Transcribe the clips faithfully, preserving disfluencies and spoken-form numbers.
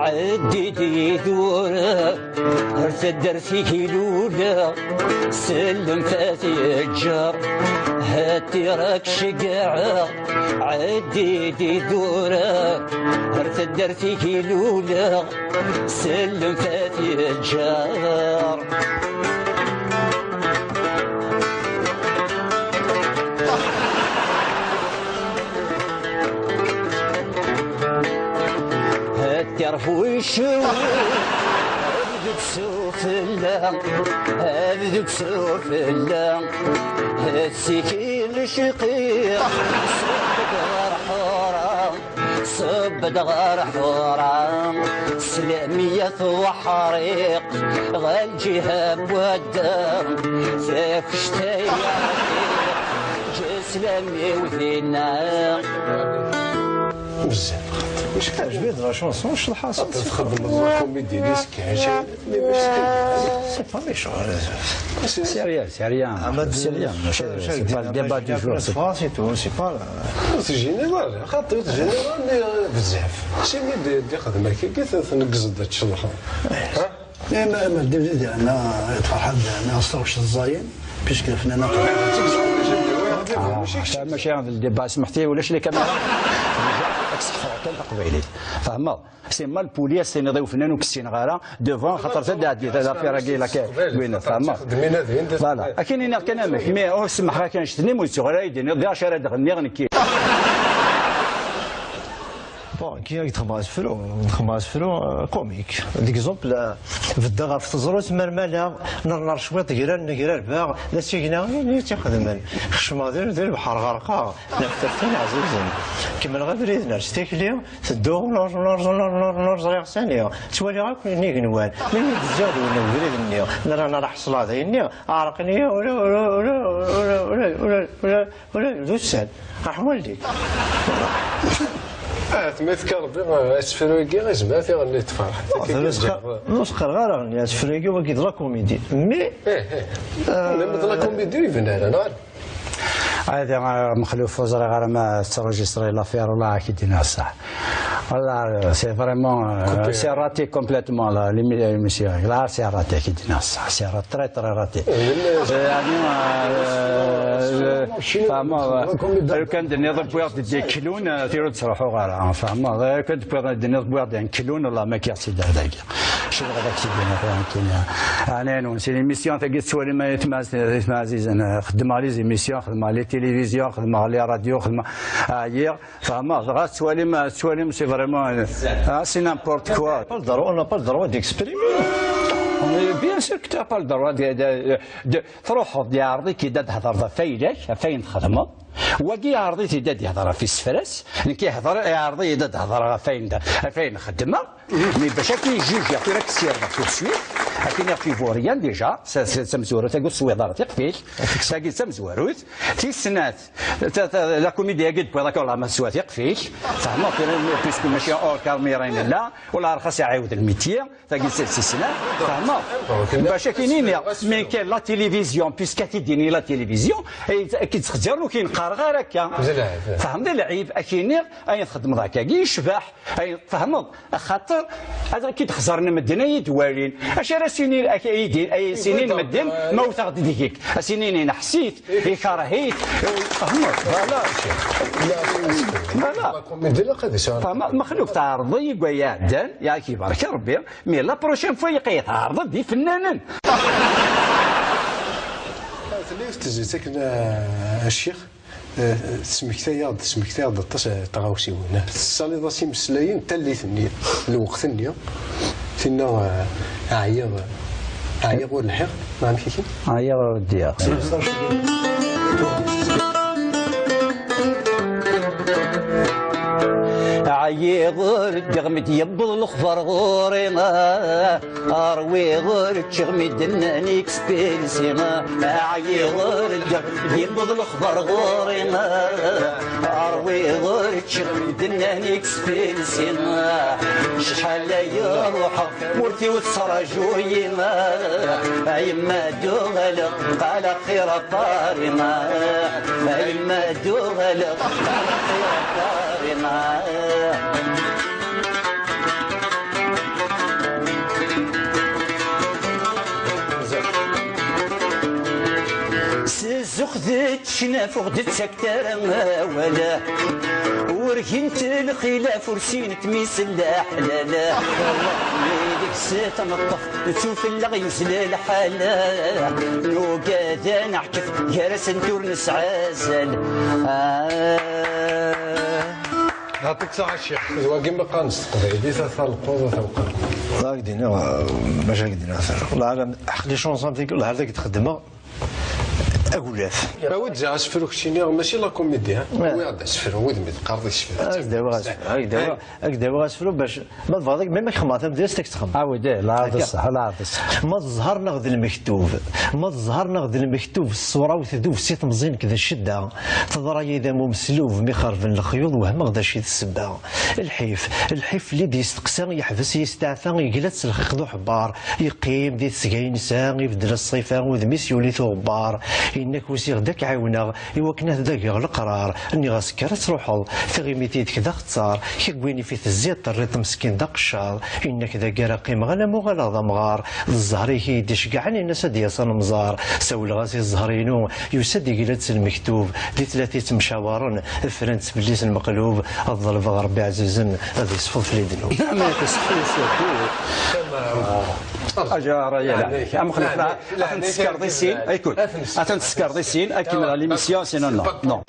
Ɛeddi-d idurar, ar taddart-ik i luleɣ, sellem fat yeǧǧer, hattir ad k-ceggɛeɣ. Ɛeddi-d idurar, ar taddart-ik i luleɣ, sellem fat yeǧǧer. Ad terfu iccew, ad deg sufella, ad deg sufella, ad sikil cqiq, ṣubb-d ɣer ḥura, ṣubb-d ɣer ḥura, slamiyat uḥriq, ɣer lǧiha n wadda, takect ay aɛtiq, ǧeslam-iw dinna. Bezzaf. Wac teɛjeb-it la chanson, c lḥaṣel. Txedmeḍ la comédie, les sketchs, mais bac c'est pas méchant. C'est rien, c'est rien. C'est rien. C'est pas le débat du jour. C'est pas la... C'est général, xaṭi, c'est général, mais, euh, bezzaf. Si mi d-, d-ixdem akka, tneggzeḍ ad tcelxeḍ. Ha? Eh, ma, ma d-, d-, d-, ana, Ferḥat, ana, s taɣect ẓẓayen, puisque lefnana... Ah, mačči d débat, smeḥti, ulac les caméras. Ad k-sḥefreɣ kan taqbaylit. Tfehmeḍ? C'est mal poli ad s-tiniḍ i ufennan ur k-ssineɣ ara, devant, xaṭer ad d-ɛeddi l'affaire-agi, la, win, tfehmeḍ? Voilà. Akken iniɣ kan amek, mais ur semḥeɣ kan, ur ttuɣ ara ad yi-d-tiniḍ d acu ara d-ɣenniɣ nekki. Bon, kya i d-xedmeɣ asefru, xedmeɣ asefru, euh, comique. D'exemple, euh, beddeɣ ɣef teẓrut, mer maleɣ, nerner cwiṭ, grar, negrarbeɣ, d asigna i tt-ixedmen. Kecmeɣ di, di lebḥer, ɣerqeɣ, naf taftin ɛzizen. Kemmleɣ abrid, ners tikli, tedduɣ, ur, ur, ur, ur ẓriɣ sani. Ttwaliɣ akk igenwan. Mi d-zziɣ deg ubrid-nni, nra, nra ḥeṣleɣ dayenni, ɛerqen-iyi, ula, ula, d ussan. Raḥ waldi. Ah, tmit ka Rebbi, asefru-agi, izmer ad t-iɣenni d Ferḥat. Non, ur s-qqar-, ur s-qqareɣ ara ɣenni asefru-agi, wagi d la comédie. Mais, eh, eh. Même de la comédie, il venait là, non? Hadi, ah, Mexluf, ur ẓriɣ ara ma tettrejistriḍ l'affaire, wala ad k-id-iniɣ ṣṣeḥ. Wala, c'est vraiment, euh, c'est raté complètement, la, l'émi-, l'émission. Là, c'est raté, ad k-id-iniɣ ṣṣeḥ. C'est ra-, très, très raté. Euh, yeɛni, euh, euh, fehmeḍ, euh, lukan d-tenniḍ wwiɣ-d des clowns, euh, tira ur d-ttruḥuɣ ara, fehmeḍ? Lukan d-wwiɣ, d-tenniḍ wwiɣ-d un clown, wala ma k-iɣ-tt-id ar dagi. Cedɣ ad ak-tt-id-iniɣ, tura nekkini. Ɛni, anwa, c'est l'émission tagi tettwalim ay atma, atma ɛzizen, euh, xeddmeɣ les émissions, xeddmeɣ les télévisions, xeddmeɣ les radios, xeddmeɣ, ɛyiɣ. Fehmeɣ, dɣa tettwalim, tettwalim, c'est vraiment, ah, c'est n'importe quoi. Pas le droit, on n'a pas le droit d'exprimer. Mais bien sûr que t'as pas le droit de, de, de, truḥeḍ, yeɛreḍ-ik-id ad d-thedreḍ ɣef ayla-k, ɣef ayen txedmeḍ. Wagi yeɛreḍ-it-id ad d-yehder ɣef isefra-s, nekk yehder, yeɛreḍ-iyi-d ad d-hedreɣ ɣef ayen, ɣef ayen xeddmeɣ. Mais bac ad k-jugeɣ tura, ad k-ssirdeɣ tout de suite. Akken i ɣef Ivoryan, déjà, sa, sa, d tamezwarut, tagi ur teswiḍ ara tiqfilt, tagi d tamezwarut, tis snat, ta, ta, la comédie-agi d-wwiḍ akka, la ma teswa tiqfilt, fehmeḍ, puisque mačči hors caméra i nella, wala rxas iɛiwed lmitier, tagi d tis snat, fehmeḍ. Bac akken iniɣ, mais que la télévision, puisque ad t-id-ini la télévision, ay, ad k-id-xezziren ur k-in-qqareɣ ara akka. Fehmeḍ lɛib, ad k-iniɣ, ayen txeddmeḍ akkagi yecbeḥ. Ay, tfehmeḍ? Axaṭer ad k-id-xeẓren medden ay d-walin. Acu ara s-inin, ak-, ay d-, ay s-inin medden ma wteɣ-d deg-k? A s-inin ineḥs-it, ikerh-it, tfehmeḍ? Voilà. Voilà. Tfehmeḍ? Mexluf, tɛerḍeḍ-iyi deg waya iɛeddan, yak ibarek Rebbi, mais la prochaine fois yeqqi tɛerḍeḍ d ifennanen. Tella yiwet tezlit akken, eh, a ccix. Eh, tesmektayeɣ-d, tesmektayeɣ-d aṭas, eh, tɣawsiwin. Tessaliḍ-as imeslayen n tallit-nni, lweqt-nni, tinna, eh, ɛyiɣ, ɛyiɣ ur lḥiɣ, neɣ amek akken? Ɛyiɣ ur ddiɣ. Ɛyiɣ ur ddiɣ mi d-yewweḍ lexbar ɣur-i. Rwiɣ ur ččiɣ mi d-nnan expulsé. Ɛyiɣ ur ddiɣ yewweḍ lexbar ɣur-i. Rwiɣ ur ččiɣ mi d-nnan expulsé. Acḥal ay ruḥeɣ, murti ur tettraǧu-yi. A yemma ad uɣaleɣ, qaleɣ xir a Paris. A yemma ad uɣaleɣ, qaleɣ xir a Paris. S zzux d ccnaf ur ɣ-d-ttakk ara awal. Ur gint lxilaf, ur sinent mi s leḥlal. Mi deg-s tneṭṭef tufella yuzzel lḥal. Nugad ad neɛkef gar-asent ur nesɛi azal. Ah. Yeɛṭik ṣṣeḥḥa a ccix. D wagi mi qqaren s teqbaylit, a talqeḍ, a talqeḍ. Ad ak-d-iniɣ, eh, bac ad ak-d-iniɣ, wallah, aql-i chanson am tigi, wallah, ar d ak-d-xeddmeɣ agulaf. Awi-d asefru keččini, mačči la comédie, ha? Ouais. Awi-d asefru, wid mi teqqareḍ isefra. Ad ak-d-awiɣ asefru, ad ak-d-awiɣ, ad ak-d-awiɣ asefru bac ma tebɣiḍ, même ad k-xedmeɣ tamedyazt, ad k-t-xedmeɣ. Awi-d, eh, lɛerḍ ṣṣeḥ, lɛerḍ ṣṣeḥ. Ma d zzher neɣ d lmektub, ma d zzher neɣ d lmektub, ṣṣura-w tdub si temẓi nekk d ccedda. Teḍra-yi-d am umeslub mi xerben lexyuḍ, wehmeɣ d acu i d ssebba. Lḥif, lḥif fell-i d-yesteqsa, yeḥbes yesteɛfa, yegla-tt s lxiq d uḥebbar. Yeqqim di tesga yensa, ibeddel ṣṣifa, udem-is yuli-t uɣebbar. Yenna-k usiɣ-d ad k-ɛiwneɣ, i wakken ad d-ageɣ leqrar. Nniɣ-as kker ad truḥeḍ, tiɣimit yid-k d axeṣṣar. Kra n win ifit ziṭ, terriḍ-t meskin d aqeccar. Yenna-k dagi ara qqimeɣ alamma uɣaleɣ d amɣar. D zzher-ik i yi-d-iceggɛen, yenna-as ad d-yas ad nemẓer. Sawleɣ-as i zzher-inu, yusa-d yegla-d s lmektub. Di tlata ttemcawaren, fran-tt fell-i s lmeqlub. Ad ḍelbeɣ Rebbi ɛzizen, ad yesfeḍ fell-i ddnub. Ajar, ya la. Am xlef la, atan teskerḍ i sin, écoute, atan teskerḍ i sin, akken la l'émission, sinon non, non.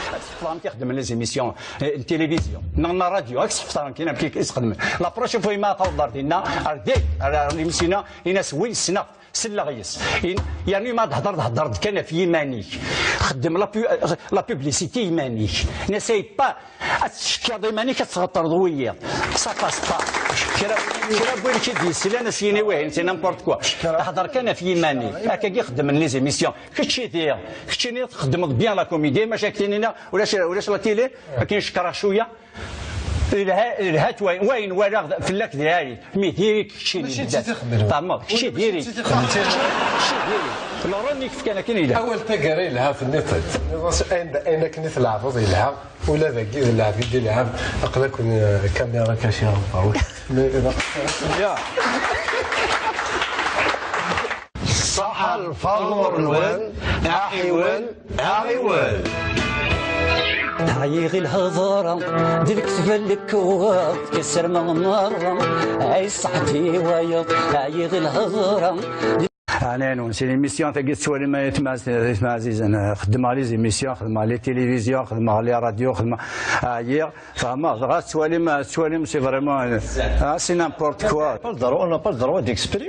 Ad txedmeḍ amek i xeddmen les émissions, eh, n télévision, neɣ n la radio, ad k-sxeftaren kan amek i s-xedmen. La prochaine fois, ma tawḍeḍ ar dinna, ar deg, ar, ar l'émission-a, in-as oui, ssneɣ-t, selleɣ yes. In, yernu ma d-hedreḍ, hedreḍ kan ɣef yiman-ik. Xeddem la pu-, la publicité i yiman-ik. N'essaye pas ad tcekkiḍ iman-ik, ad tɣeṭṭreḍ wiyiḍ. Ça passe pas. Kra, kra n win i d-yeslan, ad s-yini wihin, c'est n'importe quoi. Hder kan ɣef yiman-ik. Akkagi xeddmen les émissions. Keččini, keččini txeddmeḍ bien la comédie, maca ak-tinin ulac, ulac la télé, akken cekkreɣ cwiya. Ilha, ilha-t wayen, wayen walaɣ fell-ak d lɛali. Mi diri-k keččini. Mačči d tixemmimt. Tfehmeḍ? Kečči diri. Mačči d tixemmimt. Kečči diri. Laura-nni k-fkan akken ilha. Awal taggara yelha, tenniḍ-t-id. Tenniḍ-as ayen, ayen akken i tleɛbeḍ yelha. Ula dagi d lɛeb i d-ilɛeb. Aql-aken, eh, kamira kaci ɣer berru. Ya. Ṣaḥa lfaḍur-nwen, aḥiwel, aḥiwel. Ɛyiɣ i lhedra, d lekdeb n lekwaɣ, tkesrem merra, ay ṣṣeḥbi wayeḍ, ɛyiɣ i lhedra. Ɛni, c'est l'émission tagi tettwalim ay atma, atma ɛzizen, xeddmeɣ les émissions, xeddmeɣ les télévisions, xeddmeɣ les radios, xeddmeɣ, ɛyiɣ. Tfehmeḍ, dɣa tettwalim, tettwalim, c'est vraiment, ah, c'est n'importe quoi. On n'a pas le droit, on n'a pas le droit d'exprimer.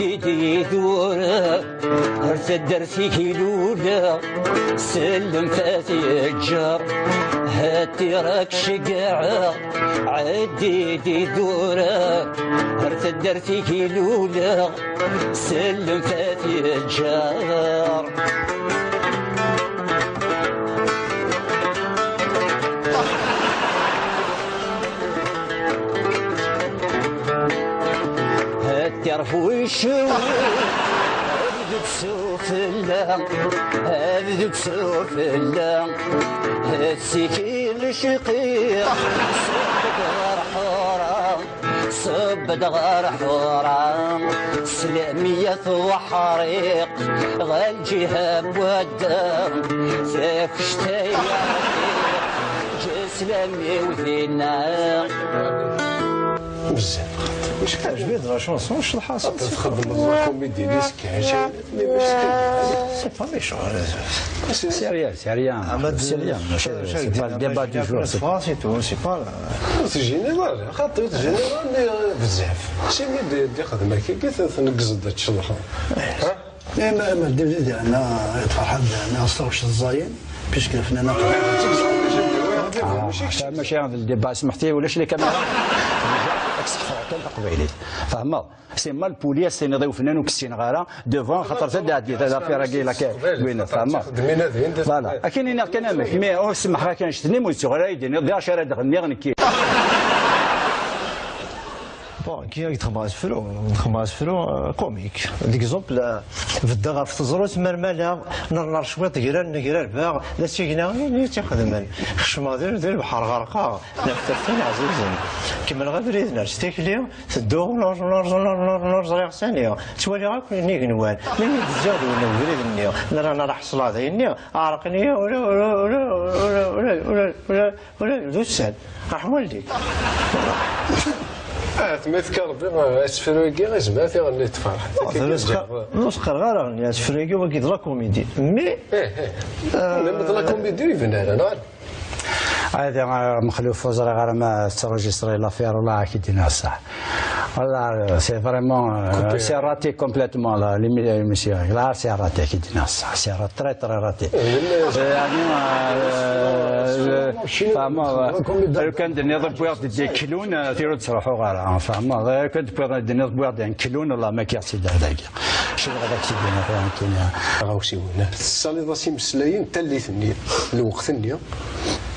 Ɛeddi-d idurar, ar taddart-ik i luleɣ, sellem fat yeǧǧer, hattir ad k-ceggɛeɣ. Ɛeddi-d idurar, ar taddart-ik i luleɣ, sellem fat yeǧǧer. Ad tirfu iccew, ad deg sufella, ad deg sufella, ad sikin lecqiq, ṣubb-d ɣer ḥura, ṣubb-d ɣer ḥura, slamiyat uḥriq, ɣer lǧiha n wadda, takect-a yeɛtiq, ǧeslam-iw dinna. Bezzaf. Teɛjeb-it la chanson, cḍeḥ-as. Txedmeḍ la comédie, les sketchs, mais mačči. C'est pas méchant. C'est rien, c'est rien. C'est rien. C'est pas le débat du jour. C'est pas, c'est tout, c'est pas. C'est général, xaṭi, c'est général, mais, euh, bezzaf. C'est mieux de, de xedma kiki, tneggzeḍ ad tceḍḥeḍ. Ha? Eh, ma, ma d-, d-, d-, أنا فرحان، أنا أستوعب الزاين، puisque الفنانة. Ah, ماشي هذا الديبا، سمحتي، ولاش لي كاميرا؟ Taqbaylit. Tfehmeḍ? C'est mal poli ad s-tiniḍ i ufennan ur k-ssineɣ ara, devant, xaṭer ad d-ɛeddi, l'affaire-agi, la, win, tfehmeḍ? Voilà. Akken iniɣ kan amek, mais, oh, semmeḥ-ak anect-nni, ur ttuɣ ara ad d-tiniḍ, d acu ara d-ɣenniɣ nekki. Bon, kya i d-xedmeɣ asefru, d-xedmeɣ asefru, euh, comique. D'exemple, euh, beddeɣ ɣef teẓrut, mer maleɣ, nernar cwiṭ, grar, negrar baɣ, d asigna i tt-ixedmen. Kecmeɣ di, di lebḥer, ɣerqeɣ, naf taftin ɛzizen. Kemmleɣ abrid, ners tikli, tedduɣ, ur, ur, ur ẓriɣ sani. Ttwaliɣ akk igenwan. Mi yi-d-zziɣ d win ubrid-nni, nra, nra ḥeṣleɣ dayenni, ɛerqen-iyi, ula, ula, d ussan. Raḥ waldi. Ah, tmit ka Rebbi, asefru-agi, izmer ad t-iɣenni d Ferḥ. Ur s-qqareɣ ara ɣenni asefru-agi, wagi d la comédie. Mais, eh, eh. Euh, même de la comédie, ur yebni ara, neɣ? Adi, ah, Mexluf, ur ẓriɣ ara ma tettrujistri l'affaire, ula ad k-id-iniɣ ṣṣeḥ. Voilà, c'est vraiment, euh, c'est raté complètement, là, l'émi-, l'émission. Là, c'est raté, qui dit non, ça, c'est ra-, très, très raté. Euh, يعني, euh, فاهمة، لو كان دنيا ضرب واحد يدي كلون، آه، تيرو تصرحوا غير، آه، فاهمة، لو كان دنيا ضرب واحد يدي كلون، والله ما كيعطي ده، ده. شنو هذاك سيدي، مثلًا، كاين غاوسيون. Tesaliḍ-as imeslayen n tallit-nni, lweqt-nni,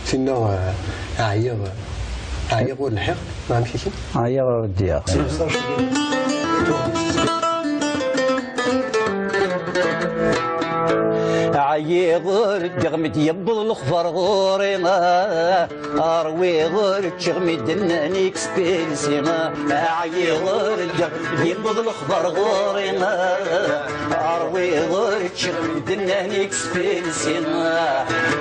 tinna, eh, ɛyiɣ, ɛyiɣ ur lḥiɣ, neɣ amek akken? Ɛyiɣ ur ddiɣ. Ɛyiɣ ur ddiɣ mi d-yewweḍ lexbar ɣur-i. Rwiɣ ur ččiɣ mi d-nnan expulsé. Ɛyiɣ ur ddiɣ, yewweḍ lexbar ɣur-i. Rwiɣ ur ččiɣ mi d-nnan expulsé.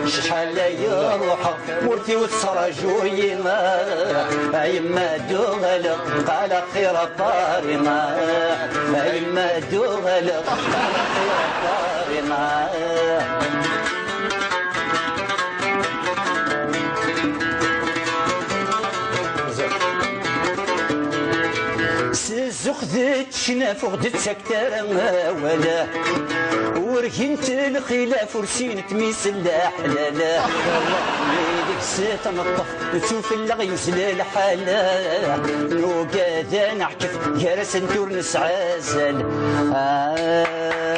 Acḥal ay ruḥeɣ, ur t-iwet ttṛajuy. A yemma d-uɣaleɣ, qaleɣ xir a Paris. A yemma d-uɣaleɣ, qaleɣ xir a Paris. S zzux d ccnaf ur ɣ-d-ttakket ara awal. Ur gint lxilaf ur sinent mi s leḥlal. Mi deg-s tneṭṭef tufella yuzzel lḥal. Nugad ad neɛkef gar-asent ur nesɛi azal. Ah.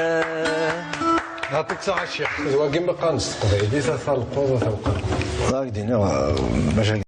Yeɛṭik ṣaḥa a ccix. D wagi mi qqaren s teqbaylit, a talqeḍ, a tawqeḍ. Ad ak-d-iniɣ, eh, bac